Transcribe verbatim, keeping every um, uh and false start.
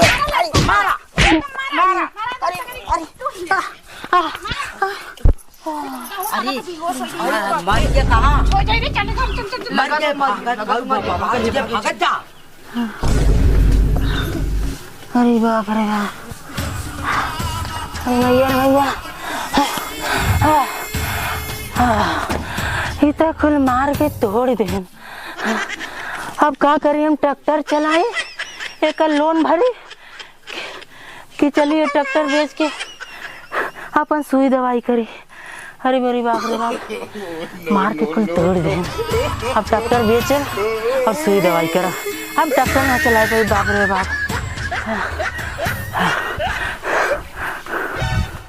अरे, मारा, मारा। अरे, अरे, आ, आ, आ। अरे, मर गया कहाँ? हो जाए रे, चल, चल, चल, चल, चल। मर गया, भागत, भागत, भागत, भागत जा। अरे बाप रे बाप। अरे भैया, भैया। ई त कुल मार के तोड़ देहन। अब का करी, हम ट्रैक्टर चलाई, एकर लोन भरी कि चलिए ट्रैक्टर बेच के अपन सुई दवाई करी। अरे मेरी बाप रे बाप, मार के कुल तोड़ देहन। अब ट्रैक्टर बेचे और सुई दवाई करा। अब ट्रैक्टर ना चलाए पाई, बाप रे बाप।